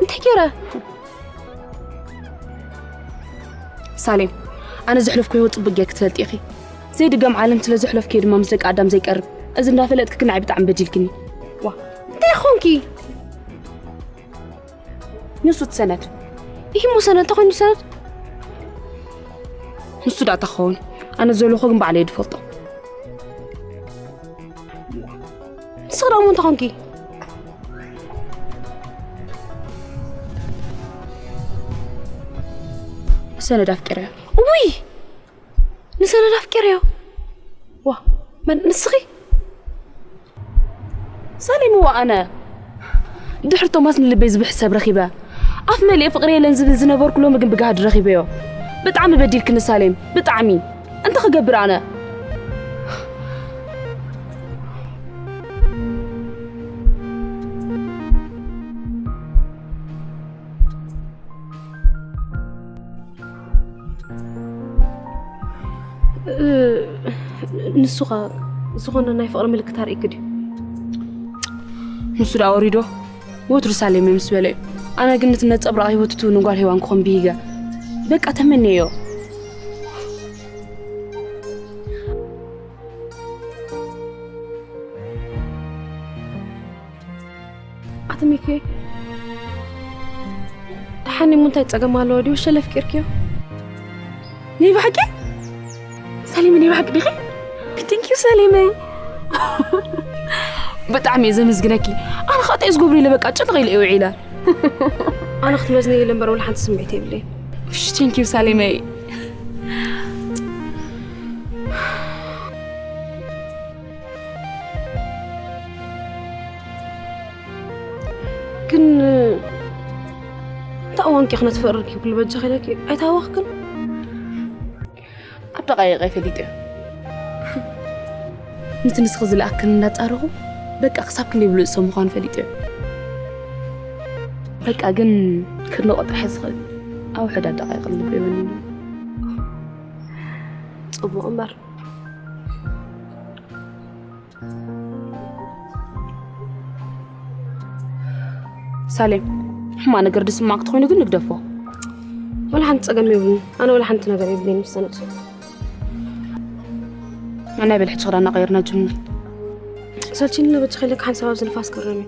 እንታይ ገይረ? ሳሌም፣ ኣነ ዘሕለፍኩ ህይወት ጽቡቅ ጌርኪ ትፈልጢ ኢኺ። ዘይድገም ዓለም ስለ ዘሕለፍኩ ድማ ምስ ደቂ ኣዳም ዘይቀርብ። እዚ እንዳፈለጥኪ ግን ንዓይ ብጣዕሚ በዲልክኒ። ዋ፣ እንታይ ኾንኪ? ንሱ እቲ ሰነድ። ይህ ሞ ሰነድ ተኾይኑ ሰነድ? ንሱ ዳኣ ተኸውን። ኣነ ዘለኹ ግን ባዕለይ ድፈልጦ። ንስኺ ደኣ እንታይ ኮንኪ? ሰነድ ኣፍቂረዮ። ውይ! ንሰነድ ኣፍቂረዮ? ዋ፣ መን ንስኺ? ሳሌም፣ እዋ ኣነ። ድሕሪ ቶማስ ንልበይ ዝብሕት ሰብ ረኺበ። ኣፍ መሊኤ ፍቕሪ የለን ዝብል ዝነበርኩ ሎሚ ግን ብጋህዲ ረኺበዮ። ብጣዕሚ በዲልክኒ ሳሌም፣ ብጣዕሚ። እንታይ ክገብር ኣነ? እ፣ ንሱኸ ዝኾነ ናይ ፍቕሪ ምልክት ኣርእይኪ ድዩ? ንሱ ደኣ ወሪዶ ወትሩ ሳሌም ምስ በለ እዩ። ኣነ ግን ነቲ ነጸብራቕ ህይወቱ ትውንን ጓል ሄዋን ክኾን ብሂገ። በቃ ተመንየዮ። ኣቲ ሚኪ፣ ደሓን እሞ እንታይ ጸገም ኣለዎ ድዩ? ሸለፍ ቂርክዮ? ናይ ብሓቂ? ሳሌመ፣ ናይ ብሓቂ ዲኺ? Thank you ሳሌመይ። ብጣዕሚ እየ ዘመስግነኪ። ኣነ ኸኣ እንታይ ዝገብሮ ኢለ በቃ ጭንቕ ኢለ እየ ውዒለ። ኣነ ክትመዝነይ ኢለ እምበር ወላ ሓንቲ ስምዒት የብለይን። እሺ፣ thank you ሳሌመይ። ግን እንታይ እዋን ከ ክነትፈርር ክብል በጃ ኸለኪ ኣይታወኽክን? ኣብ ደቓይቕ እየ ፈሊጠዮ። ነቲ ንስኺ ዝለኣክን እንዳጻረኹ በቃ ክሳብ ክንደይ ብሉጽ ሰብ ምዃኑ ፈሊጠዮ። በቃ ግን ክንቆጥሕ ዝኽእል ኣብ ውሑዳት ደቓይቕ ልበይ ወኒኑ። ጽቡቕ እምበር። ሳሌም፣ ሕማቕ ነገር ዝስማዕክ ተኾይኑ ግን ንግደፎ። ወላ ሓንቲ ጸገም የብሉን። ኣነ ወላ ሓንቲ ነገር የብለይን ምስ ሰነድ። ናይ በልሕጂ ክዳና ቀይርና ጅምር። ሰልችኒ ነበች ከለክ ሓንሳብ ኣብዚ ንፋስ ክረሚ።